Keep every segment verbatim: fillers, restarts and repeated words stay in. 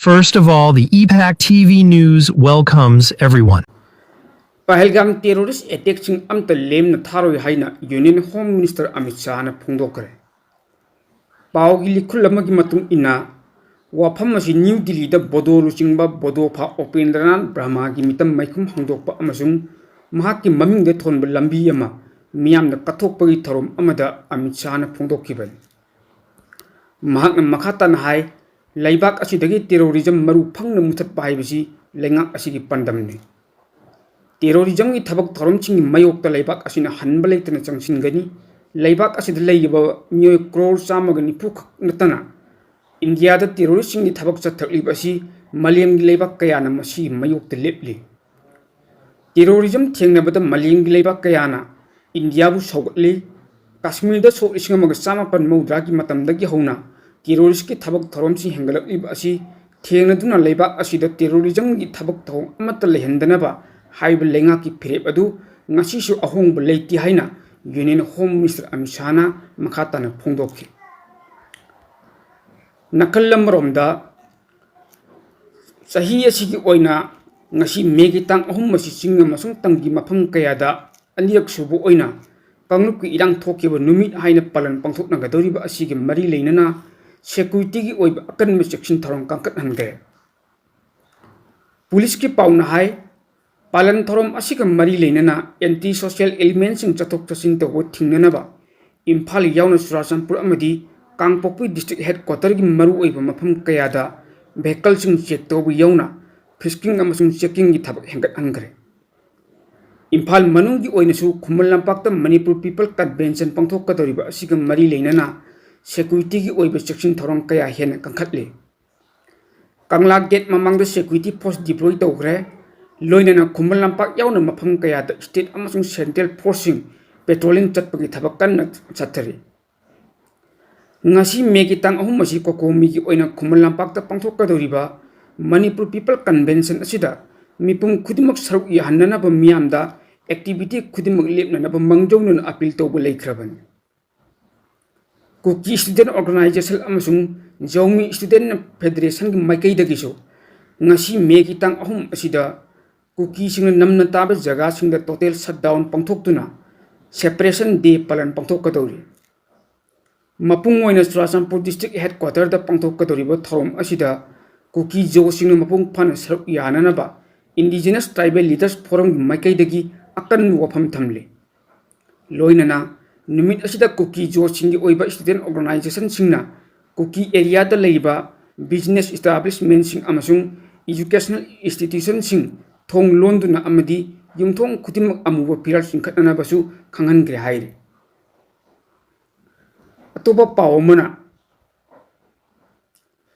First of all, the E PAC T V News welcomes everyone. Pahalgam terrorist ꯑꯦꯇꯦꯛꯁꯤꯡ ꯑꯃꯠꯇ ꯂꯦꯝꯅ ꯊꯥꯔꯣꯏ ꯍꯥꯏꯅ ꯌꯨꯅꯤꯌꯟ ꯍꯣꯝ ꯃꯤꯅꯤꯁꯇꯔ ꯑꯃꯤꯠ ꯁꯥꯍꯅ ꯐꯣꯡꯗꯣꯛꯈ꯭ꯔꯦ꯫ ꯄꯥꯎꯒꯤ ꯂꯤꯈꯨꯜ ꯑꯃꯒꯤ ꯃꯇꯨꯡ ꯏꯟꯅ, ꯋꯥꯐꯝ ꯑꯁꯤ ꯅ꯭ꯌꯨ ꯗꯤꯜꯂꯤꯗ ꯕꯣꯗꯣ ꯂꯨꯆꯤꯡꯕ ꯕꯣꯗꯣ ꯐꯥ ꯎꯄꯦꯟꯗ꯭ꯔꯅꯥꯊ ꯕ꯭ꯔꯍꯃꯥꯒꯤ ꯃꯤꯇꯝ ꯃꯥꯏꯈꯨꯝ ꯍꯣꯡꯗꯣꯛꯄ ꯑꯃꯁꯨꯡ ꯃꯍꯥꯛꯀꯤ ꯃꯃꯤꯡꯗ ꯊꯣꯟꯕ ꯂꯝꯕꯤ ꯑꯃ ꯃꯤꯌꯥꯝꯅ ꯀꯠꯊꯣꯛꯄꯒꯤ ꯊꯧꯔꯝ ꯑꯃꯗ ꯑꯃꯤꯠ ꯁꯥꯍꯅ ꯐꯣꯡꯗꯣꯛꯈꯤꯕꯅꯤ꯫ ꯃꯍꯥꯛꯅ ꯃꯈꯥ ꯇꯥꯅ ꯍꯥꯏ, ꯂꯩꯕꯥꯛ ꯑꯁꯤꯗꯒꯤ ꯇꯦꯔꯣꯔꯤꯖꯝ ꯃꯔꯨ ꯐꯪꯅ ꯃꯨꯊꯠꯄ ꯍꯥꯏꯕꯁꯤ ꯂꯩꯉꯥꯛ ꯑꯁꯤꯒꯤ ꯄꯥꯟꯗꯝꯅꯤ꯫ ꯇꯦꯔꯣꯔꯤꯖꯝꯒꯤ ꯊꯕꯛ ꯊꯧꯔꯝꯁꯤꯡꯒꯤ ꯃꯥꯌꯣꯛꯇ ꯂꯩꯕꯥꯛ ꯑꯁꯤꯅ ꯍꯟꯕ ꯂꯩꯇꯅ ꯆꯪꯁꯤꯟꯒꯅꯤ꯫ ꯂꯩꯕꯥꯛ ꯑꯁꯤꯗ ꯂꯩꯔꯤꯕ ꯃꯤꯑꯣꯏ ꯀ꯭ꯔꯣꯔ ꯆꯥꯝꯃꯒ ꯅꯤꯐꯨ ꯈꯛ ꯅꯠꯇꯅ, ꯏꯟꯗꯤꯌꯥꯗ ꯇꯦꯔꯣꯔꯤꯁꯁꯤꯡꯒꯤ ꯊꯕꯛ ꯆꯠꯊꯔꯛꯂꯤꯕ ꯑꯁꯤ ꯃꯥꯂꯦꯝꯒꯤ ꯂꯩꯕꯥꯛ ꯀꯌꯥꯅ ꯃꯁꯤꯒꯤ ꯃꯥꯌꯣꯛꯇ ꯂꯦꯞꯂꯤ꯫ ꯇꯦꯔꯣꯔꯤꯖꯝ ꯊꯦꯡꯅꯕꯗ ꯃꯥꯂꯦꯝꯒꯤ ꯂꯩꯕꯥꯛ ꯀꯌꯥꯅ ꯏꯟꯗꯤꯌꯥꯕꯨ ꯁꯧꯒꯠꯂꯤ꯫ ꯀꯥꯁꯃꯤꯔꯗ ꯁꯣꯛ ꯂꯤꯁꯤꯡ ꯑꯃꯒ ꯆꯥꯃꯥꯄꯟ ꯃꯧꯗ꯭ꯔꯥꯒꯤ ꯃꯇꯝꯗꯒꯤ ꯍꯧꯅ ꯇꯦꯔꯣꯔꯤꯁꯀꯤ ꯊꯕꯛ ꯊꯧꯔꯝꯁꯤꯡ ꯍꯦꯟꯒꯠꯂꯛꯂꯤꯕ ꯑꯁꯤ ꯊꯦꯡꯅꯗꯨꯅ ꯂꯩꯕꯥꯛ ꯑꯁꯤꯗ ꯇꯦꯔꯣꯔꯤꯖꯝꯒꯤ ꯊꯕꯛ ꯊꯧꯔꯝ ꯑꯃꯠꯇ ꯂꯩꯍꯟꯗꯅꯕ ꯍꯥꯏꯕ ꯂꯩꯉꯥꯛꯀꯤ ꯐꯤꯔꯦꯞ ꯑꯗꯨ ꯉꯁꯤꯁꯨ ꯑꯍꯣꯡꯕ ꯂꯩꯇꯦ ꯍꯥꯏꯅ ꯌꯨꯅꯤꯌꯟ ꯍꯣꯝ ꯃꯤꯅꯤꯁꯇꯔ ꯑꯃꯤꯠ ꯁꯥꯍꯅ ꯃꯈꯥ ꯇꯥꯅ ꯐꯣꯡꯗꯣꯛꯈꯤ꯫ ꯅꯥꯀꯜ ꯑꯃꯔꯣꯝꯗ, ꯆꯍꯤ ꯑꯁꯤꯒꯤ ꯑꯣꯏꯅ ꯉꯁꯤ ꯃꯦꯒꯤ ꯇꯥꯡ ꯑꯍꯨꯝ ꯑꯁꯤ ꯆꯤꯡ ꯑꯃꯁꯨꯡ ꯇꯝꯒꯤ ꯃꯐꯝ ꯀꯌꯥꯗ ꯑꯅꯤꯔꯛ ꯁꯨꯕ ꯑꯣꯏꯅ ꯀꯥꯡꯂꯨꯞꯀꯤ ꯏꯔꯥꯡ ꯊꯣꯛꯈꯤꯕ ꯅꯨꯃꯤꯠ ꯍꯥꯏꯅ ꯄꯥꯂꯟ ꯄꯥꯡꯊꯣꯛꯅꯒꯗꯧꯔꯤꯕ ꯑꯁꯤꯒꯤ ꯃꯔꯤ ꯂꯩꯅꯅ ꯁꯦꯀ꯭ꯌꯨꯔꯤꯇꯤꯒꯤ ꯑꯣꯏꯕ ꯑꯀꯟꯕ ꯆꯦꯛꯁꯤꯟ ꯊꯧꯔꯥꯡ ꯀꯟꯈꯠꯍꯟꯈ꯭ꯔꯦ꯫ ꯄꯨꯂꯤꯁꯀꯤ ꯄꯥꯎꯅ ꯍꯥꯏ, ꯄꯥꯂꯟ ꯊꯧꯔꯝ ꯑꯁꯤꯒ ꯃꯔꯤ ꯂꯩꯅꯅ ꯑꯦꯟꯇꯤ ꯁꯣꯁꯤꯌꯦꯜ ꯑꯦꯂꯤꯃꯦꯟꯁꯤꯡ ꯆꯠꯊꯣꯛ ꯆꯠꯁꯤꯟ ꯇꯧꯕ ꯊꯤꯡꯅꯅꯕ ꯏꯝꯐꯥꯜ ꯌꯥꯎꯅ ꯆꯨꯔꯥꯆꯥꯟꯄꯨꯔ ꯑꯃꯗꯤ ꯀꯥꯡꯄꯣꯛꯄꯤ ꯗꯤꯁꯇ꯭ꯔꯤꯛ ꯍꯦꯗꯀ꯭ꯋꯥꯇꯔꯒꯤ ꯃꯔꯨꯑꯣꯏꯕ ꯃꯐꯝ ꯀꯌꯥꯗ ꯚꯦꯍꯤꯀꯜꯁꯤꯡ ꯆꯦꯛ ꯇꯧꯕ ꯌꯥꯎꯅ ꯐ꯭ꯔꯤꯁꯀꯤꯡ ꯑꯃꯁꯨꯡ ꯆꯦꯛꯀꯤꯡꯒꯤ ꯊꯕꯛ ꯍꯦꯟꯒꯠꯍꯟꯈ꯭ꯔꯦ꯫ ꯏꯝꯐꯥꯜ ꯃꯅꯨꯡꯒꯤ ꯑꯣꯏꯅꯁꯨ ꯈꯨꯃꯟ ꯂꯝꯄꯥꯛꯇ ꯃꯅꯤꯄꯨꯔ ꯄꯤꯄꯜ ꯀꯟꯚꯦꯟꯁꯟ ꯄꯥꯡꯊꯣꯛꯀꯗꯧꯔꯤꯕ ꯑꯁꯤꯒ ꯃꯔꯤ ꯂꯩꯅꯅ ꯁꯦꯀ꯭ꯌꯨꯔꯤꯇꯤꯒꯤ ꯑꯣꯏꯕ ꯆꯦꯛꯁꯤꯟ ꯊꯧꯔꯥꯡ ꯀꯌꯥ ꯍꯦꯟꯅ ꯀꯟꯈꯠꯂꯤ꯫ ꯀꯪꯂꯥ ꯒꯦꯠ ꯃꯃꯥꯡꯗ ꯁꯦꯀ꯭ꯌꯨꯔꯤꯇꯤ ꯐꯣꯔꯁ ꯗꯤꯄ꯭ꯂꯣꯏ ꯇꯧꯈ꯭ꯔꯦ꯫ ꯂꯣꯏꯅꯅ ꯈꯨꯃꯟ ꯂꯝꯄꯥꯛ ꯌꯥꯎꯅ ꯃꯐꯝ ꯀꯌꯥꯗ ꯁ꯭ꯇꯦꯠ ꯑꯃꯁꯨꯡ ꯁꯦꯟꯇ꯭ꯔꯦꯜ ꯐꯣꯔꯁꯁꯤꯡ ꯄꯦꯇ꯭ꯔꯣꯂꯤꯡ ꯆꯠꯄꯒꯤ ꯊꯕꯛ ꯀꯟꯅ ꯆꯠꯊꯔꯤ꯫ ꯉꯁꯤ ꯃꯦꯒꯤ ꯇꯥꯡ ꯑꯍꯨꯝ ꯑꯁꯤ ꯀꯣꯀꯣꯃꯤꯒꯤ ꯑꯣꯏꯅ ꯈꯨꯃꯟ ꯂꯝꯄꯥꯛꯇ ꯄꯥꯡꯊꯣꯛꯀꯗꯧꯔꯤꯕ ꯃꯅꯤꯄꯨꯔ ꯄꯤꯄꯜ ꯀꯟꯚꯦꯟꯁꯟ ꯑꯁꯤꯗ ꯃꯤꯄꯨꯝ ꯈꯨꯗꯤꯡꯃꯛ ꯁꯔꯨꯛ ꯌꯥꯍꯟꯅꯅꯕ ꯃꯤꯌꯥꯝꯗ ꯑꯦꯛꯇꯤꯚꯤꯇꯤ ꯈꯨꯗꯤꯡꯃꯛ ꯂꯦꯞꯅꯅꯕ ꯃꯥꯡꯖꯧꯅꯅ ꯑꯄꯤꯜ ꯇꯧꯕ ꯂꯩꯈ꯭ꯔꯕꯅꯤ꯫ ꯀꯨꯀꯤ ꯁ꯭ꯇꯨꯗꯦꯟꯠ ꯑꯣꯔꯒꯅꯥꯏꯖꯦꯁꯟ ꯑꯃꯁꯨꯡ ꯖꯧꯃꯤ ꯁ꯭ꯇꯨꯗꯦꯟꯠ ꯐꯦꯗꯔꯦꯁꯟꯒꯤ ꯃꯥꯏꯀꯩꯗꯒꯤꯁꯨ ꯉꯁꯤ ꯃꯦꯒꯤ ꯇꯥꯡ ꯑꯍꯨꯝ ꯑꯁꯤꯗ ꯀꯨꯀꯤꯁꯤꯡꯅ ꯅꯝꯅ ꯇꯥꯕ ꯖꯒꯥꯁꯤꯡꯗ ꯇꯣꯇꯦꯜ ꯁꯠꯗꯥꯎꯟ ꯄꯥꯡꯊꯣꯛꯇꯨꯅ ꯁꯦꯄꯔꯦꯁꯟ ꯗꯦ ꯄꯥꯂꯟ ꯄꯥꯡꯊꯣꯛꯀꯗꯧꯔꯤ꯫ ꯃꯄꯨꯡ ꯑꯣꯏꯅ ꯆꯨꯔꯥꯆꯥꯟꯄꯨꯔ ꯗꯤꯁꯇ꯭ꯔꯤꯛ ꯍꯦꯗꯀ꯭ꯋꯥꯇꯔꯗ ꯄꯥꯡꯊꯣꯛꯀꯗꯧꯔꯤꯕ ꯊꯧꯔꯝ ꯑꯁꯤꯗ ꯀꯨꯀꯤ ꯖꯣꯁꯤꯡꯅ ꯃꯄꯨꯡ ꯐꯥꯅ ꯁꯔꯨꯛ ꯌꯥꯅꯅꯕ ꯏꯟꯗꯤꯖꯤꯅꯁ ꯇ꯭ꯔꯥꯏꯕꯦꯜ ꯂꯤꯗꯔꯁ ꯐꯣꯔꯝꯒꯤ ꯃꯥꯏꯀꯩꯗꯒꯤ ꯑꯀꯟꯕ ꯋꯥꯐꯝ ꯊꯝꯂꯤ꯫ ꯂꯣꯏꯅꯅ ꯅꯨꯃꯤꯠ ꯑꯁꯤꯗ ꯀꯨꯀꯤ ꯖꯣꯁꯤꯡꯒꯤ ꯑꯣꯏꯕ ꯁ꯭ꯇꯨꯗꯦꯟꯠ ꯑꯣꯔꯒꯅꯥꯏꯖꯦꯁꯟꯁꯤꯡꯅ ꯀꯨꯀꯤ ꯑꯦꯔꯤꯌꯥꯗ ꯂꯩꯔꯤꯕ ꯕꯤꯖꯤꯅꯦꯁ ꯏꯁꯇꯥꯕ꯭ꯂꯤꯁꯃꯦꯟꯠꯁꯤꯡ ꯑꯃꯁꯨꯡ ꯏꯖꯨꯀꯦꯁꯅꯦꯜ ꯏꯟꯁꯇꯤꯇ꯭ꯌꯨꯁꯟꯁꯤꯡ ꯊꯣꯡ ꯂꯣꯟꯗꯨꯅ ꯑꯃꯗꯤ ꯌꯨꯝꯊꯣꯡ ꯈꯨꯗꯤꯡꯃꯛ ꯑꯃꯨꯕ ꯐꯤꯔꯥꯜ ꯆꯤꯡꯈꯠꯅꯅꯕꯁꯨ ꯈꯪꯍꯟꯈ꯭ꯔꯦ ꯍꯥꯏꯔꯤ꯫ ꯑꯇꯣꯞꯄ ꯄꯥꯎ ꯑꯃꯅ,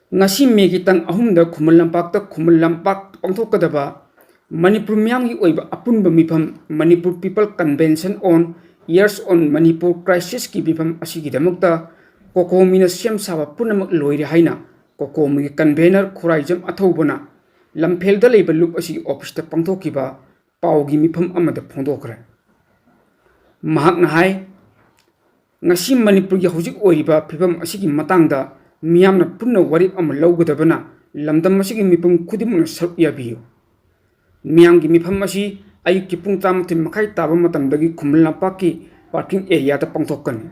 ꯉꯁꯤ ꯃꯦꯒꯤ ꯇꯥꯡ ꯑꯍꯨꯝꯗ ꯈꯨꯃꯟ ꯂꯝꯄꯥꯛꯇ ꯈꯨꯃꯟ ꯂꯝꯄꯥꯛ ꯄꯥꯡꯊꯣꯛꯀꯗꯕ ꯃꯅꯤꯄꯨꯔ ꯃꯤꯌꯥꯝꯒꯤ ꯑꯣꯏꯕ ꯑꯄꯨꯟꯕ ꯃꯤꯐꯝ Manipur People Convention on Years on Manipur Crisisꯀꯤ ꯃꯤꯐꯝ ꯑꯁꯤꯒꯤꯗꯃꯛꯇ ꯀꯣꯀꯣꯃꯤꯅ ꯁꯦꯝ ꯁꯥꯕ ꯄꯨꯝꯅꯃꯛ ꯂꯣꯏꯔꯦ ꯍꯥꯏꯅ ꯀꯣꯀꯣꯃꯤꯒꯤ ꯀꯟꯚꯦꯅꯔ ꯈꯨꯔꯥꯏꯖꯝ ꯑꯊꯧꯕꯅ ꯂꯝꯐꯦꯜꯗ ꯂꯩꯕ ꯂꯨꯞ ꯑꯁꯤꯒꯤ ꯑꯣꯐꯤꯁꯇ ꯄꯥꯡꯊꯣꯛꯈꯤꯕ ꯄꯥꯎꯒꯤ ꯃꯤꯐꯝ ꯑꯃꯗ ꯐꯣꯡꯗꯣꯛꯈ꯭ꯔꯦ꯫ ꯃꯍꯥꯛꯅ ꯍꯥꯏ, ꯉꯁꯤ ꯃꯅꯤꯄꯨꯔꯒꯤ ꯍꯧꯖꯤꯛ ꯑꯣꯏꯔꯤꯕ ꯐꯤꯕꯝ ꯑꯁꯤꯒꯤ ꯃꯇꯥꯡꯗ ꯃꯤꯌꯥꯝꯅ ꯄꯨꯟꯅ ꯋꯥꯔꯦꯞ ꯑꯃ ꯂꯧꯒꯗꯕꯅ ꯂꯝꯗꯝ ꯑꯁꯤꯒꯤ ꯃꯤꯄꯨꯝ ꯈꯨꯗꯤꯡꯃꯛꯅ ꯁꯔꯨꯛ ꯌꯥꯕꯤꯌꯨ꯫ ꯃꯤꯌꯥꯝꯒꯤ ꯃꯤꯐꯝ ꯑꯁꯤ ꯑꯌꯨꯛꯀꯤ ꯄꯨꯡ ꯇꯔꯥꯃꯥꯊꯣꯏ ꯃꯈꯥꯏ ꯇꯥꯕ ꯃꯇꯝꯗꯒꯤ ꯈꯨꯃꯟ ꯂꯝꯄꯥꯛꯀꯤ ꯄꯥꯔꯀꯤꯡ ꯑꯦꯔꯤꯌꯥꯗ ꯄꯥꯡꯊꯣꯛꯀꯅꯤ꯫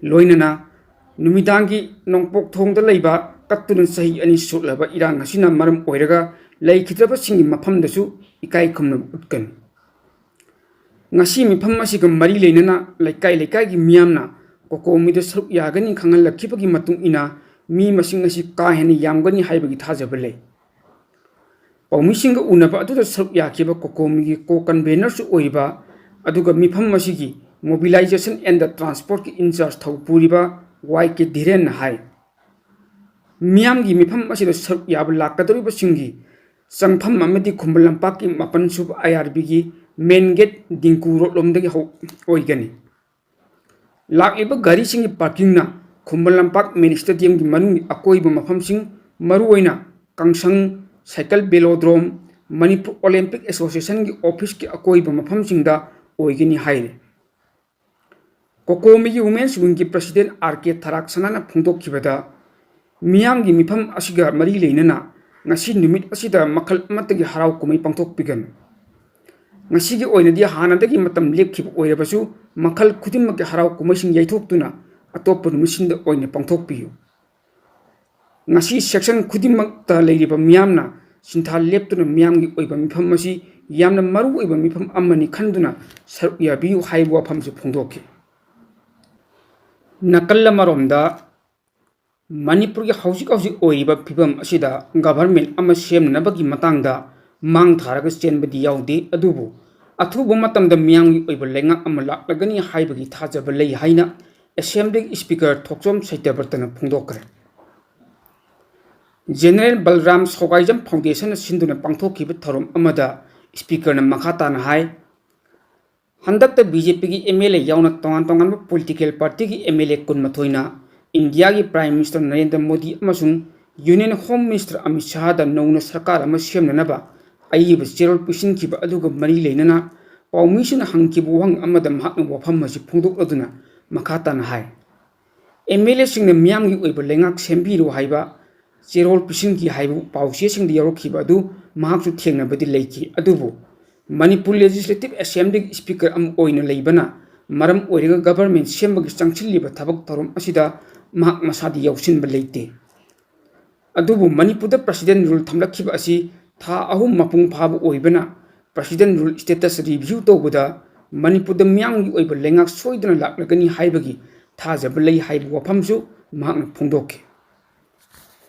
ꯂꯣꯏꯅꯅ ꯅꯨꯃꯤꯗꯥꯡꯒꯤ ꯅꯣꯡꯄꯣꯛ ꯊꯣꯡꯗ ꯂꯩꯕ ꯀꯠꯇꯨꯅ ꯆꯍꯤ ꯑꯅꯤ ꯁꯨꯔꯛꯂꯕ ꯏꯔꯥꯡ ꯑꯁꯤꯅ ꯃꯔꯝ ꯑꯣꯏꯔꯒ ꯂꯩꯈꯤꯗ꯭ꯔꯕꯁꯤꯡꯒꯤ ꯃꯐꯝꯗꯁꯨ ꯏꯀꯥꯏ ꯈꯨꯝꯅꯕ ꯎꯠꯀꯅꯤ꯫ ꯉꯁꯤ ꯃꯤꯐꯝ ꯑꯁꯤꯒ ꯃꯔꯤ ꯂꯩꯅꯅ ꯂꯩꯀꯥꯏ ꯂꯩꯀꯥꯏꯒꯤ ꯃꯤꯌꯥꯝꯅ ꯀꯣꯀꯣꯃꯤꯗ ꯁꯔꯨꯛ ꯌꯥꯒꯅꯤ ꯈꯪꯍꯜꯂꯛꯈꯤꯕꯒꯤ ꯃꯇꯨꯡ ꯏꯟꯅ ꯃꯤ ꯃꯁꯤꯡ ꯑꯁꯤ ꯀꯥ ꯍꯦꯟꯅ ꯌꯥꯝꯒꯅꯤ ꯍꯥꯏꯕꯒꯤ ꯊꯥꯖꯕ ꯂꯩ꯫ ꯄꯥꯎꯃꯤꯁꯤꯡꯒ ꯎꯅꯕ ꯑꯗꯨꯗ ꯁꯔꯨꯛ ꯌꯥꯈꯤꯕ ꯀꯣꯀꯣꯃꯤꯒꯤ ꯀꯣ ꯀꯟꯚꯦꯅꯔꯁꯨ ꯑꯣꯏꯔꯤꯕ ꯑꯗꯨꯒ ꯃꯤꯐꯝ ꯑꯁꯤꯒꯤ ꯃꯣꯕꯤꯂꯥꯏꯖꯦꯁꯟ ꯑꯦꯟ ꯗ ꯇ꯭ꯔꯥꯟꯁꯄꯣꯔꯠꯀꯤ ꯏꯟꯆꯥꯔꯖ ꯊꯧ ꯄꯨꯔꯤꯕ ꯋꯥꯏ ꯀꯦ ꯙꯤꯔꯦꯟꯅ ꯍꯥꯏ, ꯃꯤꯌꯥꯝꯒꯤ ꯃꯤꯐꯝ ꯑꯁꯤꯗ ꯁꯔꯨꯛ ꯌꯥꯕ ꯂꯥꯛꯀꯗꯧꯔꯤꯕꯁꯤꯡꯒꯤ ꯆꯪꯐꯝ ꯑꯃꯗꯤ ꯈꯨꯃꯟ ꯂꯝꯄꯥꯛꯀꯤ ꯃꯥꯄꯟ ꯁꯨꯕ ꯑꯥꯏ ꯑꯥꯔ ꯕꯤꯒꯤ ꯃꯦꯟ ꯒꯦꯠ ꯗꯤꯡꯀꯨ ꯔꯣꯗꯂꯣꯝꯗꯒꯤ ꯍꯧ-, ꯑꯣꯏꯒꯅꯤ꯫ ꯂꯥꯛꯂꯤꯕ ꯒꯥꯔꯤꯁꯤꯡꯒꯤ ꯄꯥꯔꯀꯤꯡꯅ ꯈꯨꯃꯟ ꯂꯝꯄꯥꯛ ꯃꯤꯅꯤ ꯁ꯭ꯇꯦꯗꯤꯌꯝꯒꯤ ꯃꯅꯨꯡꯒꯤ ꯑꯀꯣꯏꯕ ꯃꯐꯝꯁꯤꯡ, ꯃꯔꯨꯑꯣꯏꯅ ꯀꯥꯡꯁꯪ, ꯁꯥꯏꯀꯜ ꯚꯦꯂꯣꯗ꯭ꯔꯣꯝ, ꯃꯅꯤꯄꯨꯔ ꯑꯣꯂꯦꯝꯄꯤꯛ ꯑꯦꯁꯣꯁꯤꯌꯦꯁꯟꯒꯤ ꯑꯣꯐꯤꯁꯀꯤ ꯑꯀꯣꯏꯕ ꯃꯐꯝꯁꯤꯡꯗ ꯑꯣꯏꯒꯅꯤ ꯍꯥꯏꯔꯤ꯫ ꯀꯣꯀꯣꯃꯤꯒꯤ ꯋꯨꯃꯦꯟꯁ ꯋꯤꯡꯒꯤ ꯄ꯭ꯔꯁꯤꯗꯦꯟꯠ ꯑꯥꯔ ꯀꯦ ꯊꯔꯥꯛꯁꯅꯥꯅ ꯐꯣꯡꯗꯣꯛꯈꯤꯕꯗ, ꯃꯤꯌꯥꯝꯒꯤ ꯃꯤꯐꯝ ꯑꯁꯤꯒ ꯃꯔꯤ ꯂꯩꯅꯅ ꯉꯁꯤ ꯅꯨꯃꯤꯠ ꯑꯁꯤꯗ ꯃꯈꯜ ꯑꯃꯠꯇꯒꯤ ꯍꯔꯥꯎ ꯀꯨꯝꯍꯩ ꯄꯥꯡꯊꯣꯛꯄꯤꯒꯅꯨ꯫ ꯉꯁꯤꯒꯤ ꯑꯣꯏꯅꯗꯤ ꯍꯥꯟꯅꯗꯒꯤ ꯃꯇꯝ ꯂꯦꯞꯈꯤꯕ ꯑꯣꯏꯔꯕꯁꯨ, ꯃꯈꯜ ꯈꯨꯗꯤꯡꯃꯛꯀꯤ ꯍꯔꯥꯎ ꯀꯨꯝꯍꯩꯁꯤꯡ ꯌꯩꯊꯣꯛꯇꯨꯅ ꯑꯇꯣꯞꯄ ꯅꯨꯃꯤꯠꯁꯤꯡꯗ ꯑꯣꯏꯅ ꯄꯥꯡꯊꯣꯛꯄꯤꯌꯨ꯫ ꯉꯁꯤ section ꯈꯨꯗꯤꯡꯃꯛꯇ ꯂꯩꯔꯤꯕ ꯃꯤꯌꯥꯝꯅ ꯁꯤꯟꯊꯥ ꯂꯦꯞꯇꯨꯅ ꯃꯤꯌꯥꯝꯒꯤ ꯑꯣꯏꯕ ꯃꯤꯐꯝ ꯑꯁꯤ ꯌꯥꯝꯅ ꯃꯔꯨ ꯑꯣꯏꯕ ꯃꯤꯐꯝ ꯑꯃꯅꯤ ꯈꯟꯗꯨꯅ ꯁꯔꯨꯛ ꯌꯥꯕꯤꯌꯨ ꯍꯥꯏꯕ ꯋꯥꯐꯝꯁꯨ ꯐꯣꯡꯗꯣꯛꯈꯤ꯫ ꯅꯥꯀꯜ ꯑꯃꯔꯣꯝꯗ, ꯃꯅꯤꯄꯨꯔꯒꯤ ꯍꯧꯖꯤꯛ ꯍꯧꯖꯤꯛ ꯑꯣꯏꯔꯤꯕ ꯐꯤꯕꯝ ꯑꯁꯤꯗ government ꯑꯃ ꯁꯦꯝꯅꯅꯕꯒꯤ ꯃꯇꯥꯡꯗ ꯃꯥꯡ ꯊꯥꯔꯒ ꯆꯦꯟꯕꯗꯤ ꯌꯥꯎꯗꯦ, ꯑꯗꯨꯕꯨ ꯑꯊꯨꯕ ꯃꯇꯝꯗ ꯃꯤꯌꯥꯝꯒꯤ ꯑꯣꯏꯕ ꯂꯩꯉꯥꯛ ꯑꯃ ꯂꯥꯛꯂꯒꯅꯤ ꯍꯥꯏꯕꯒꯤ ꯊꯥꯖꯕ ꯂꯩ ꯍꯥꯏꯅ Assembly Speaker ꯊꯣꯛꯆꯣꯝ ꯁꯇ꯭ꯌꯕ꯭ꯔꯇꯅ ꯐꯣꯡꯗꯣꯛꯈ꯭ꯔꯦ꯫ General ꯕꯜꯔꯥꯝ ꯁꯧꯒꯥꯏꯖꯝ Foundationꯅ ꯁꯤꯟꯗꯨꯅ ꯄꯥꯡꯊꯣꯛꯈꯤꯕ ꯊꯧꯔꯝ ꯑꯃꯗ Speakerꯅ ꯃꯈꯥ ꯇꯥꯅ ꯍꯥꯏ, ꯍꯟꯗꯛꯇ BJPꯒꯤ MLA ꯌꯥꯎꯅ ꯇꯣꯉꯥꯟ ꯇꯣꯉꯥꯟꯕ political partyꯒꯤ MLA ꯀꯨꯟꯃꯥꯊꯣꯏꯅ ꯏꯟꯗꯤꯌꯥꯒꯤ Prime Minister ꯅꯔꯦꯟꯗ꯭ꯔ ꯃꯣꯗꯤ ꯑꯃꯁꯨꯡ Union Home Minister ꯑꯃꯤꯠ ꯁꯥꯍꯗ ꯅꯧꯅ ꯁꯔꯀꯥꯔ ꯑꯃ ꯁꯦꯝꯅꯅꯕ ꯑꯏꯕ ꯆꯦꯔꯣꯜ ꯄꯤꯁꯤꯟꯈꯤꯕ ꯑꯗꯨꯒ ꯃꯔꯤ ꯂꯩꯅꯅ ꯄꯥꯎꯃꯤꯁꯤꯡꯅ ꯍꯪꯈꯤꯕ ꯋꯥꯍꯪ ꯑꯃꯗ ꯃꯍꯥꯛꯅ ꯋꯥꯐꯝ ꯑꯁꯤ ꯐꯣꯡꯗꯣꯛꯂꯗꯨꯅ ꯃꯈꯥ ꯇꯥꯅ ꯍꯥꯏ, MLAꯁꯤꯡꯅ ꯃꯤꯌꯥꯝꯒꯤ ꯑꯣꯏꯕ ꯂꯩꯉꯥꯛ ꯁꯦꯝꯕꯤꯔꯨ ꯍꯥꯏꯕ ꯆꯦꯔꯣꯜ ꯄꯤꯁꯤꯟꯈꯤ ꯍꯥꯏꯕ ꯄꯥꯎꯆꯦꯁꯤꯡꯗ ꯌꯥꯎꯔꯛꯈꯤꯕ ꯑꯗꯨ ꯃꯍꯥꯛꯁꯨ ꯊꯦꯡꯅꯕꯗꯤ ꯂꯩꯈꯤ, ꯑꯗꯨꯕꯨ ꯃꯅꯤꯄꯨꯔ Legislative Assembly Speaker ꯑꯃ ꯑꯣꯏꯅ ꯂꯩꯕꯅ ꯃꯔꯝ ꯑꯣꯏꯔꯒ government ꯁꯦꯝꯕꯒꯤ ꯆꯪꯁꯤꯜꯂꯤꯕ ꯊꯕꯛ ꯊꯧꯔꯝ ꯑꯁꯤꯗ ꯃꯍꯥꯛ ꯃꯁꯥꯗꯤ ꯌꯥꯎꯁꯤꯟꯕ ꯂꯩꯇꯦ꯫ ꯑꯗꯨꯕꯨ ꯃꯅꯤꯄꯨꯔꯗ President Rule ꯊꯝꯂꯛꯈꯤꯕ ꯑꯁꯤ ꯊꯥ ꯑꯍꯨꯝ ꯃꯄꯨꯡ ꯐꯥꯕ ꯑꯣꯏꯕꯅ President Rule status review ꯇꯧꯕꯗ ꯃꯅꯤꯄꯨꯔꯗ ꯃꯤꯌꯥꯝꯒꯤ ꯑꯣꯏꯕ ꯂꯩꯉꯥꯛ ꯁꯣꯏꯗꯅ ꯂꯥꯛꯂꯒꯅꯤ ꯍꯥꯏꯕꯒꯤ ꯊꯥꯖꯕ ꯂꯩ ꯍꯥꯏꯕ ꯋꯥꯐꯝꯁꯨ ꯃꯍꯥꯛꯅ ꯐꯣꯡꯗꯣꯛꯈꯤ꯫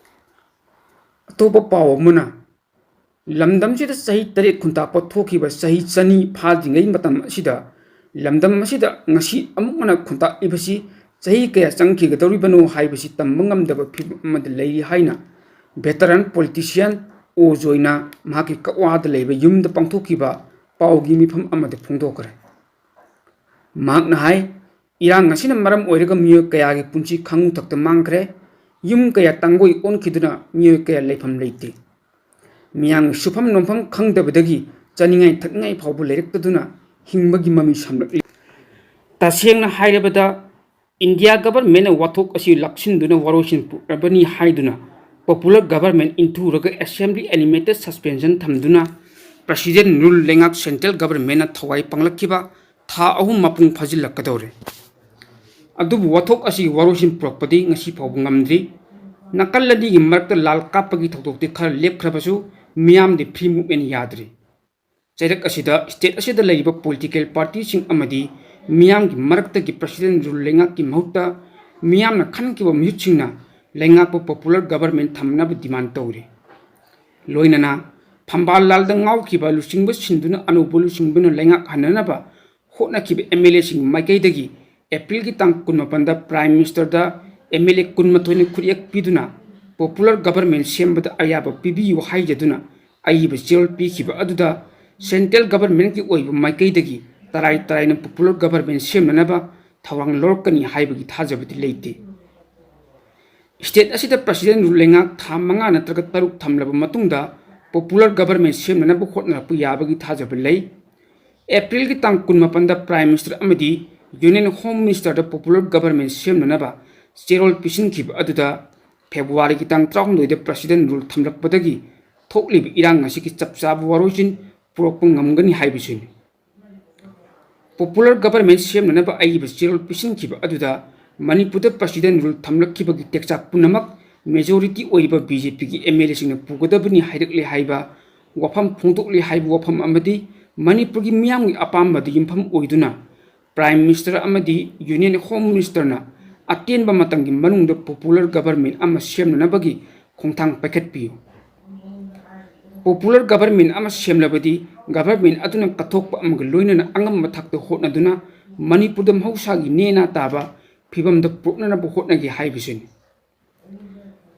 ꯑꯇꯣꯞꯄ ꯄꯥꯎ ꯑꯃꯅ, ꯂꯝꯗꯝꯁꯤꯗ ꯆꯍꯤ ꯇꯔꯦꯠ ꯈꯨꯟꯇꯥꯛꯄ ꯊꯣꯛꯈꯤꯕ ꯆꯍꯤ ꯆꯅꯤ ꯐꯥꯗ꯭ꯔꯤꯉꯩ ꯃꯇꯝ ꯑꯁꯤꯗ ꯂꯝꯗꯝ ꯑꯁꯤꯗ ꯉꯁꯤ ꯑꯃꯨꯛ ꯍꯟꯅ ꯈꯨꯟꯇꯥꯛꯂꯤꯕꯁꯤ ꯆꯍꯤ ꯀꯌꯥ ꯆꯪꯈꯤꯒꯗꯧꯔꯤꯕꯅꯣ ꯍꯥꯏꯕꯁꯤ ꯇꯝꯕ ꯉꯝꯗꯕ ꯐꯤꯚꯝ ꯑꯃꯗ ꯂꯩꯔꯤ ꯍꯥꯏꯅ veteran politician ꯑꯣ ꯖꯣꯏꯅ ꯃꯍꯥꯛꯀꯤ ꯀꯛꯋꯥꯗ ꯂꯩꯕ ꯌꯨꯝꯗ ꯄꯥꯡꯊꯣꯛꯈꯤꯕ ꯄꯥꯎꯒꯤ ꯃꯤꯐꯝ ꯑꯃꯗ ꯐꯣꯡꯗꯣꯛꯈ꯭ꯔꯦ꯫ ꯃꯍꯥꯛꯅ ꯍꯥꯏ, ꯏꯔꯥꯡ ꯑꯁꯤꯅ ꯃꯔꯝ ꯑꯣꯏꯔꯒ ꯃꯤꯑꯣꯏ ꯀꯌꯥꯒꯤ ꯄꯨꯟꯁꯤ ꯈꯥꯉꯨ ꯊꯛꯇ ꯃꯥꯡꯈ꯭ꯔꯦ, ꯌꯨꯝ ꯀꯌꯥ ꯇꯥꯡꯒꯣꯏ ꯑꯣꯟꯈꯤꯗꯨꯅ ꯃꯤꯑꯣꯏ ꯀꯌꯥ ꯂꯩꯐꯝ ꯂꯩꯇꯦ꯫ ꯃꯤꯌꯥꯝꯒꯤ ꯁꯨꯐꯝ ꯅꯣꯝꯐꯝ ꯈꯪꯗꯕꯗꯒꯤ ꯆꯥꯅꯤꯡꯉꯥꯏ ꯊꯛꯅꯤꯡꯉꯥꯏ ꯐꯥꯎꯕ ꯂꯩꯔꯛꯇꯗꯨꯅ ꯍꯤꯡꯕꯒꯤ ꯃꯃꯤ ꯁꯥꯝꯂꯛꯂꯤ꯫ ꯇꯁꯦꯡꯅ ꯍꯥꯏꯔꯕꯗ, ꯏꯟꯗꯤꯌꯥ ꯒꯚꯔꯟꯃꯦꯟꯠꯅ ꯋꯥꯊꯣꯛ ꯑꯁꯤ ꯂꯥꯛꯁꯤꯟꯗꯨꯅ ꯋꯥꯔꯣꯏꯁꯤꯟ ꯄꯨꯔꯛꯂꯕꯅꯤ ꯍꯥꯏꯗꯨꯅ ꯄꯣꯄꯨꯂꯔ ꯒꯚꯔꯟꯃꯦꯟꯠ ꯏꯟꯊꯨꯔꯒ ꯑꯦꯁꯦꯝꯕ꯭ꯂꯤ ꯑꯦꯅꯤꯃꯦꯇꯦꯗ ꯁꯁꯄꯦꯟꯁꯟ ꯊꯝꯗꯨꯅ ꯄ꯭ꯔꯁꯤꯗꯦꯟꯠ ꯔꯨꯜ ꯂꯩꯉꯥꯛ ꯁꯦꯟꯇ꯭ꯔꯦꯜ ꯒꯚꯔꯟꯃꯦꯟꯠꯅ ꯊꯋꯥꯏ ꯄꯥꯡꯂꯛꯈꯤꯕ ꯊꯥ ꯑꯍꯨꯝ ꯃꯄꯨꯡ ꯐꯥꯖꯤꯜꯂꯛꯀꯗꯧꯔꯦ꯫ ꯑꯗꯨꯕꯨ ꯋꯥꯊꯣꯛ ꯑꯁꯤꯒꯤ ꯋꯥꯔꯣꯏꯁꯤꯟ ꯄꯨꯔꯛꯄꯗꯤ ꯉꯁꯤ ꯐꯥꯎꯕ ꯉꯝꯗ꯭ꯔꯤ꯫ ꯅꯥꯀꯜ ꯑꯅꯤꯒꯤ ꯃꯔꯛꯇ ꯂꯥꯜ ꯀꯥꯞꯄꯒꯤ ꯊꯧꯗꯣꯛꯇꯤ ꯈꯔ ꯂꯦꯞꯈ꯭ꯔꯕꯁꯨ ꯃꯤꯌꯥꯝꯗꯤ ꯐ꯭ꯔꯤ ꯃꯨꯚꯃꯦꯟꯠ ꯌꯥꯗ꯭ꯔꯤ꯫ ꯆꯩꯔꯛ ꯑꯁꯤꯗ ꯁ꯭ꯇꯦꯠ ꯑꯁꯤꯗ ꯂꯩꯔꯤꯕ ꯄꯣꯂꯤꯇꯤꯀꯦꯜ ꯄꯥꯔꯇꯤꯁꯤꯡ ꯑꯃꯗꯤ ꯃꯤꯌꯥꯝꯒꯤ ꯃꯔꯛꯇꯒꯤ ꯄ꯭ꯔꯁꯤꯗꯦꯟꯠ ꯔꯨꯜ ꯂꯩꯉꯥꯛꯀꯤ ꯃꯍꯨꯠꯇ ꯃꯤꯌꯥꯝꯅ ꯈꯟꯈꯤꯕ ꯃꯤꯍꯨꯠꯁꯤꯡꯅ ꯂꯩꯉꯥꯛꯄꯨ ꯄꯣꯄꯨꯂꯔ ꯒꯚꯔꯟꯃꯦꯟꯠ ꯊꯝꯅꯕ ꯗꯤꯃꯥꯟ ꯇꯧꯔꯤ꯫ ꯂꯣꯏꯅꯅ ꯐꯝꯕꯥꯜ ꯂꯥꯜꯗ ꯉꯥꯎꯈꯤꯕ ꯂꯨꯆꯤꯡꯕ ꯁꯤꯟꯗꯨꯅ ꯑꯅꯧꯕ ꯂꯨꯆꯤꯡꯕꯅ ꯂꯩꯉꯥꯛ ꯍꯟꯅꯅꯕ ꯍꯣꯠꯅꯈꯤꯕ ꯑꯦꯝ ꯑꯦꯜ ꯑꯦꯁꯤꯡꯒꯤ ꯃꯥꯏꯀꯩꯗꯒꯤ ꯑꯦꯄ꯭ꯔꯤꯜꯒꯤ ꯇꯥꯡ ꯀꯨꯟꯃꯥꯄꯟꯗ ꯄ꯭ꯔꯥꯏꯝ ꯃꯤꯅꯤꯁꯇꯔꯗ ꯑꯦꯝ ꯑꯦꯜ ꯑꯦ ꯀꯨꯟꯃꯥꯊꯣꯏꯅ ꯈꯨꯠꯌꯦꯛ ꯄꯤꯗꯨꯅ ꯄꯣꯄꯨꯂꯔ ꯒꯚꯔꯟꯃꯦꯟꯠ ꯁꯦꯝꯕꯗ ꯑꯌꯥꯕ ꯄꯤꯕꯤꯌꯨ ꯍꯥꯏꯖꯗꯨꯅ ꯑꯏꯕ ꯆꯦꯔꯣꯜ ꯄꯤꯈꯤꯕ ꯑꯗꯨꯗ ꯁꯦꯟꯇ꯭ꯔꯦꯜ ꯒꯚꯔꯟꯃꯦꯟꯠꯀꯤ ꯑꯣꯏꯕ ꯃꯥꯏꯀꯩꯗꯒꯤ ꯇꯔꯥꯏ ꯇꯔꯥꯏꯅ ꯄꯣꯄꯨꯂꯔ ꯒꯚꯔꯟꯃꯦꯟꯠ ꯁꯦꯝꯅꯅꯕ ꯊꯧꯔꯥꯡ ꯂꯧꯔꯛꯀꯅꯤ ꯍꯥꯏꯕꯒꯤ ꯊꯥꯖꯕꯗꯤ ꯂꯩꯇꯦ꯫ ꯁ꯭ꯇꯦꯠ ꯑꯁꯤꯗ ꯄ꯭ꯔꯁꯤꯗꯦꯟꯠ ꯔꯨꯜ ꯂꯩꯉꯥꯛ ꯊꯥ ꯃꯉꯥ ꯅꯠꯇ꯭ꯔꯒ ꯇꯔꯨꯛ ꯊꯝꯂꯕ ꯃꯇꯨꯡꯗ ꯄꯣꯄꯨꯂꯔ ꯒꯚꯔꯟꯃꯦꯟꯠ ꯁꯦꯝꯅꯅꯕ ꯍꯣꯠꯅꯔꯛꯄ ꯌꯥꯕꯒꯤ ꯊꯥꯖꯕ ꯂꯩ꯫ ꯑꯦꯄ꯭ꯔꯤꯜꯒꯤ ꯇꯥꯡ ꯀꯨꯟꯃꯥꯄꯟꯗ ꯄ꯭ꯔꯥꯏꯝ ꯃꯤꯅꯤꯁꯇꯔ ꯑꯃꯗꯤ ꯌꯨꯅꯤꯌꯟ ꯍꯣꯝ ꯃꯤꯅꯤꯁꯇꯔꯗ ꯄꯣꯄꯨꯂꯔ ꯒꯚꯔꯟꯃꯦꯟꯠ ꯁꯦꯝꯅꯅꯕ ꯆꯦꯔꯣꯜ ꯄꯤꯁꯤꯟꯈꯤꯕ ꯑꯗꯨꯗ ꯐꯦꯕ꯭ꯔꯨꯋꯥꯔꯤꯒꯤ ꯇꯥꯡ ꯇꯔꯥꯍꯨꯝꯗꯣꯏꯗ ꯄ꯭ꯔꯁꯤꯗꯦꯟꯠ ꯔꯨꯜ ꯊꯝꯂꯛꯄꯗꯒꯤ ꯊꯣꯛꯂꯤꯕ ꯏꯔꯥꯡ ꯑꯁꯤꯒꯤ ꯆꯞ ꯆꯥꯕ ꯋꯥꯔꯣꯏꯁꯤꯟ ꯄꯨꯔꯛꯄ ꯉꯝꯒꯅꯤ ꯍꯥꯏꯕꯁꯤꯅꯤ꯫ ꯄꯣꯄꯨꯂꯔ ꯒꯚꯔꯟꯃꯦꯟꯠ ꯁꯦꯝꯅꯅꯕ ꯑꯏꯕ ꯆꯦꯔꯣꯜ ꯄꯤꯁꯤꯟꯈꯤꯕ ꯑꯗꯨꯗ ꯃꯅꯤꯄꯨꯔꯗ ꯄ꯭ꯔꯁꯤꯗꯦꯟꯠ ꯔꯨꯜ ꯊꯝꯂꯛꯈꯤꯕꯒꯤ ꯇꯦꯛꯆꯥꯛ ꯄꯨꯝꯅꯃꯛ ꯃꯦꯖꯣꯔꯤꯇꯤ ꯑꯣꯏꯔꯤꯕ ꯕꯤ ꯖꯦ ꯄꯤꯒꯤ ꯑꯦꯝ ꯑꯦꯜ ꯑꯦꯁꯤꯡꯅ ꯄꯨꯒꯗꯕꯅꯤ ꯍꯥꯏꯔꯛꯂꯦ ꯍꯥꯏꯕ ꯋꯥꯐꯝ ꯐꯣꯡꯗꯣꯛꯂꯦ ꯍꯥꯏꯕ ꯋꯥꯐꯝ ꯑꯃꯗꯤ ꯃꯅꯤꯄꯨꯔꯒꯤ ꯃꯤꯌꯥꯝꯒꯤ ꯑꯄꯥꯝꯕꯗ ꯌꯨꯝꯐꯝ ꯑꯣꯏꯗꯨꯅ ꯄ꯭ꯔꯥꯏꯝ ꯃꯤꯅꯤꯁꯇꯔ ꯑꯃꯗꯤ ꯌꯨꯅꯤꯌꯟ ꯍꯣꯝ ꯃꯤꯅꯤꯁꯇꯔꯅ ꯑꯇꯦꯟꯕ ꯃꯇꯝꯒꯤ ꯃꯅꯨꯡꯗ ꯄꯣꯄꯨꯂꯔ ꯒꯚꯔꯟꯃꯦꯟꯠ ꯑꯃ ꯁꯦꯝꯅꯅꯕꯒꯤ ꯈꯣꯡꯊꯥꯡ ꯄꯥꯏꯈꯠꯄꯤꯌꯨ꯫ ꯄꯣꯄꯨꯂꯔ ꯒꯚꯔꯟꯃꯦꯟꯠ ꯑꯃ ꯁꯦꯝꯂꯕꯗꯤ ꯒꯚꯔꯟꯃꯦꯟꯠ ꯑꯗꯨꯅ ꯀꯠꯊꯣꯛꯄ ꯑꯃꯒ ꯂꯣꯏꯅꯅ ꯑꯉꯝꯕ ꯊꯥꯛꯇ ꯍꯣꯠꯅꯗꯨꯅ ꯃꯅꯤꯄꯨꯔꯗ ꯃꯍꯧꯁꯥꯒꯤ ꯅꯦꯅꯥ ꯇꯥꯕ ꯐꯤꯕꯝꯗ ꯄꯨꯔꯛꯅꯅꯕ ꯍꯣꯠꯅꯒꯦ ꯍꯥꯏꯕꯁꯤꯅꯤ꯫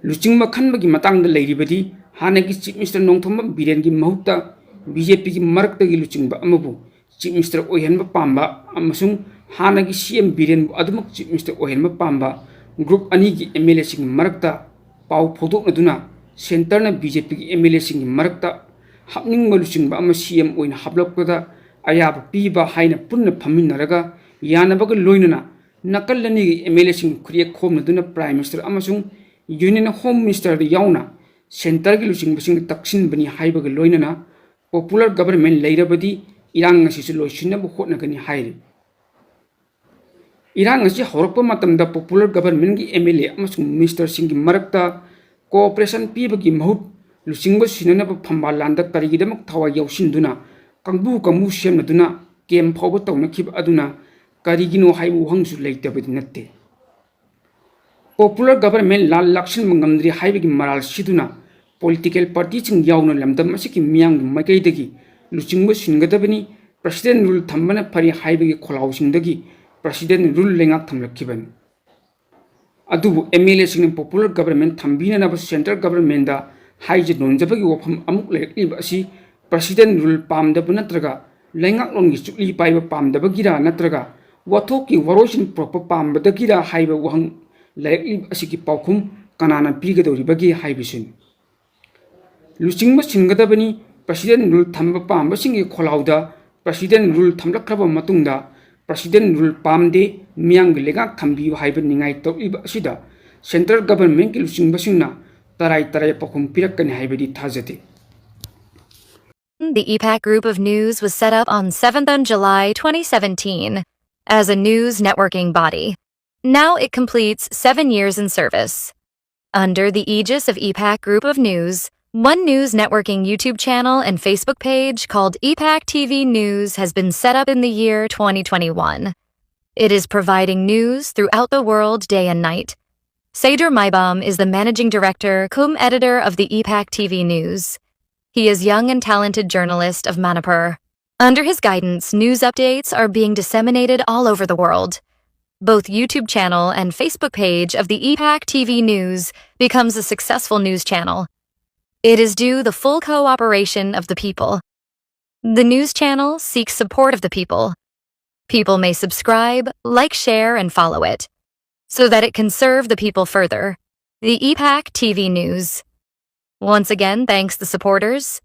ꯂꯨꯆꯤꯡꯕ ꯈꯟꯕꯒꯤ ꯃꯇꯥꯡꯗ ꯂꯩꯔꯤꯕꯗꯤ ꯍꯥꯟꯅꯒꯤ ꯆꯤꯐ ꯃꯤꯅꯤꯁꯇꯔ ꯅꯣꯡꯊꯣꯝꯕꯝ ꯕꯤꯔꯦꯟꯒꯤ ꯃꯍꯨꯠꯇ ꯕꯤ ꯖꯦ ꯄꯤꯒꯤ ꯃꯔꯛꯇꯒꯤ ꯂꯨꯆꯤꯡꯕ ꯑꯃꯕꯨ ꯆꯤꯐ ꯃꯤꯅꯤꯁꯇꯔ ꯑꯣꯏꯍꯟꯕ ꯄꯥꯝꯕ ꯑꯃꯁꯨꯡ ꯍꯥꯟꯅꯒꯤ ꯁꯤ ꯑꯦꯝ ꯕꯤꯔꯦꯟꯕꯨ ꯑꯗꯨꯃꯛ ꯆꯤꯐ ꯃꯤꯅꯤꯁꯇꯔ ꯑꯣꯏꯍꯟꯕ ꯄꯥꯝꯕ ꯒ꯭ꯔꯨꯞ ꯑꯅꯤꯒꯤ ꯑꯦꯝ ꯑꯦꯜ ꯑꯦꯁꯤꯡꯒꯤ ꯃꯔꯛꯇ ꯄꯥꯎ ꯐꯥꯎꯗꯣꯛꯅꯗꯨꯅ ꯁꯦꯟꯇꯔꯅ ꯕꯤ ꯖꯦ ꯄꯤꯒꯤ ꯑꯦꯝ ꯑꯦꯜ ꯑꯦꯁꯤꯡꯒꯤ ꯃꯔꯛꯇ ꯍꯥꯞꯅꯤꯡꯕ ꯂꯨꯆꯤꯡꯕ ꯑꯃ ꯁꯤ ꯑꯦꯝ ꯑꯣꯏꯅ ꯍꯥꯞꯂꯛꯄꯗ ꯑꯌꯥꯕ ꯄꯤꯕ ꯍꯥꯏꯅ ꯄꯨꯟꯅ ꯐꯝꯃꯤꯟꯅꯔꯒ ꯌꯥꯅꯕꯒ ꯂꯣꯏꯅꯅ ꯅꯥꯀꯜ ꯑꯅꯤꯒꯤ ꯑꯦꯝ ꯑꯦꯜ ꯑꯦꯁꯤꯡ ꯈꯨꯔꯦꯛ ꯈꯣꯝꯅꯗꯨꯅ ꯄ꯭ꯔꯥꯏꯝ ꯃꯤꯅꯤꯁꯇꯔ ꯑꯃꯁꯨꯡ ꯌꯨꯅꯤꯌꯟ ꯍꯣꯝ ꯃꯤꯅꯤꯁꯇꯔꯗ ꯌꯥꯎꯅ ꯁꯦꯟꯇꯔꯒꯤ ꯂꯨꯆꯤꯡꯕꯁꯤꯡꯗ ꯇꯛꯁꯤꯟꯕꯅꯤ ꯍꯥꯏꯕꯒ ꯂꯣꯏꯅꯅ ꯄꯣꯄꯨꯂꯔ ꯒꯕꯔꯟꯃꯦꯟ ꯂꯩꯔꯕꯗꯤ ꯏꯔꯥꯡ ꯑꯁꯤꯁꯨ ꯂꯣꯏꯁꯤꯟꯅꯕ ꯍꯣꯠꯅꯒꯅꯤ ꯍꯥꯏꯔꯤ꯫ ꯏꯔꯥꯡ ꯑꯁꯤ ꯍꯧꯔꯛꯄ ꯃꯇꯝꯗ ꯄꯣꯄꯨꯂꯔ ꯒꯕꯔꯟꯃꯦꯟꯒꯤ ꯑꯦꯝ ꯑꯦꯜ ꯑꯦ ꯑꯃꯁꯨꯡ ꯃꯤꯅꯤꯁꯇꯔꯁꯤꯡꯒꯤ ꯃꯔꯛꯇ ꯀꯣꯑꯣꯄꯔꯦꯁꯟ ꯄꯤꯕꯒꯤ ꯃꯍꯨꯠ ꯂꯨꯆꯤꯡꯕ ꯁꯤꯟꯅꯅꯕ ꯐꯝꯕꯥꯜ ꯂꯥꯟꯗ ꯀꯔꯤꯒꯤꯗꯃꯛ ꯊꯋꯥꯏ ꯌꯥꯎꯁꯤꯟꯗꯨꯅ ꯀꯥꯡꯕꯨ ꯀꯥꯡꯕꯨ ꯁꯦꯝꯅꯗꯨꯅ ꯀꯦꯝ ꯐꯥꯎꯕ ꯇꯧꯅꯈꯤꯕ ꯑꯗꯨꯅ ꯀꯔꯤꯒꯤꯅꯣ ꯍꯥꯏꯕ ꯋꯥꯍꯪꯁꯨ ꯂꯩꯇꯕꯗꯤ ꯅꯠꯇꯦ꯫ ꯄꯣꯄꯨꯂꯔ ꯒꯕꯔꯟꯃꯦꯟ ꯂꯥꯟ ꯂꯥꯛꯁꯤꯟꯕ ꯉꯝꯗ꯭ꯔꯤ ꯍꯥꯏꯕꯒꯤ ꯃꯔꯥꯜ ꯁꯤꯗꯨꯅ ꯄꯣꯂꯤꯇꯤꯀꯦꯜ ꯄꯥꯔꯇꯤꯁꯤꯡ ꯌꯥꯎꯅ ꯂꯝꯗꯝ ꯑꯁꯤꯒꯤ ꯃꯤꯌꯥꯝꯒꯤ ꯃꯥꯏꯀꯩꯗꯒꯤ ꯂꯨꯆꯤꯡꯕ ꯁꯤꯟꯒꯗꯕꯅꯤ, ꯄ꯭ꯔꯁꯤꯗꯦꯟ ꯔꯨꯜ ꯊꯝꯕꯅ ꯐꯔꯦ ꯍꯥꯏꯕꯒꯤ ꯈꯣꯜꯂꯥꯎꯁꯤꯡꯗꯒꯤ ꯄ꯭ꯔꯁꯤꯗꯦꯟ ꯔꯨꯜ ꯂꯩꯉꯥꯛ ꯊꯝꯂꯛꯈꯤꯕꯅꯤ꯫ ꯑꯗꯨꯕꯨ ꯑꯦꯝ ꯑꯦꯜ ꯑꯦꯁꯤꯡꯅ ꯄꯣꯄꯨꯂꯔ ꯒꯕꯔꯟꯃꯦꯟ ꯊꯝꯕꯤꯅꯅꯕ ꯁꯦꯟꯇ꯭ꯔꯦꯜ ꯒꯕꯔꯟꯃꯦꯟꯗ ꯍꯥꯏꯖ ꯅꯣꯟꯖꯕꯒꯤ ꯋꯥꯐꯝ ꯑꯃꯨꯛ ꯂꯩꯔꯛꯂꯤꯕ ꯑꯁꯤ ꯄ꯭ꯔꯁꯤꯗꯦꯟ ꯔꯨꯜ ꯄꯥꯝꯗꯕ ꯅꯠꯇ꯭ꯔꯒ ꯂꯩꯉꯥꯛꯂꯣꯟꯒꯤ ꯆꯨꯛꯂꯤ ꯄꯥꯏꯕ ꯄꯥꯝꯗꯕꯒꯤꯔꯥ ꯅꯠꯇ꯭ꯔꯒ ꯋꯥꯊꯣꯛꯀꯤ ꯋꯥꯔꯣꯏꯁꯤꯟ ꯄꯨꯔꯛꯄ ꯄꯥꯝꯕꯗꯒꯤꯔꯥ ꯍꯥꯏꯕ ꯋꯥꯍꯪ ꯂꯩꯔꯛꯂꯤꯕ ꯑꯁꯤꯒꯤ ꯄꯥꯎꯈꯨꯝ ꯀꯅꯥꯅ ꯄꯤꯒꯗꯧꯔꯤꯕꯒꯦ ꯍꯥꯏꯕꯁꯤꯅꯤ꯫ ꯂꯨꯆꯤꯡꯕ ꯁꯤꯟꯒꯗꯕꯅꯤ, ꯄ꯭ꯔꯁꯤꯗꯦꯟ ꯔꯨꯜ ꯊꯝꯕ ꯄꯥꯝꯕꯁꯤꯡꯒꯤ ꯈꯣꯜꯂꯥꯎꯗ ꯄ꯭ꯔꯁꯤꯗꯦꯟ ꯔꯨꯜ ꯊꯝꯂꯛꯈ꯭ꯔꯕ ꯃꯇꯨꯡꯗ ꯄ꯭ꯔꯁꯤꯗꯦꯟ ꯔꯨꯜ ꯄꯥꯝꯗꯦ, ꯃꯤꯌꯥꯝꯒꯤ ꯂꯩꯉꯥꯛ ꯊꯝꯕꯤꯌꯨ ꯍꯥꯏꯕ ꯅꯤꯡꯉꯥꯏ ꯇꯧꯔꯛꯂꯤꯕ ꯑꯁꯤꯗ ꯁꯦꯟꯇ꯭ꯔꯦꯜ ꯒꯕꯔꯟꯃꯦꯟꯠꯀꯤ ꯂꯨꯆꯤꯡꯕꯁꯤꯡꯅ ꯇꯔꯥꯏ ꯇꯔꯥꯏ ꯄꯥꯎꯈꯨꯝ ꯄꯤꯔꯛꯀꯅꯤ ꯍꯥꯏꯕꯗꯤ ꯊꯥꯖꯗꯦ꯫ The E PAC Group of News was set up on seventh of July twenty seventeen as a news networking body. Now it completes seven years in service. Under the aegis of E PAC Group of News, One News Networking YouTube channel and Facebook page called E PAC T V News has been set up in the year twenty twenty-one. It is providing news throughout the world day and night. Seydoor Maibam is the managing director cum editor of the E PAC T V News. He is young and talented journalist of Manipur. Under his guidance, news updates are being disseminated all over the world. Both YouTube channel and Facebook page of the E PAC T V News becomes a successful news channel. It is due the full cooperation of the people. The news channel seeks support of the people. People may subscribe, like, share, and follow it so that it can serve the people further. The E PAC T V News once again thanks the supporters,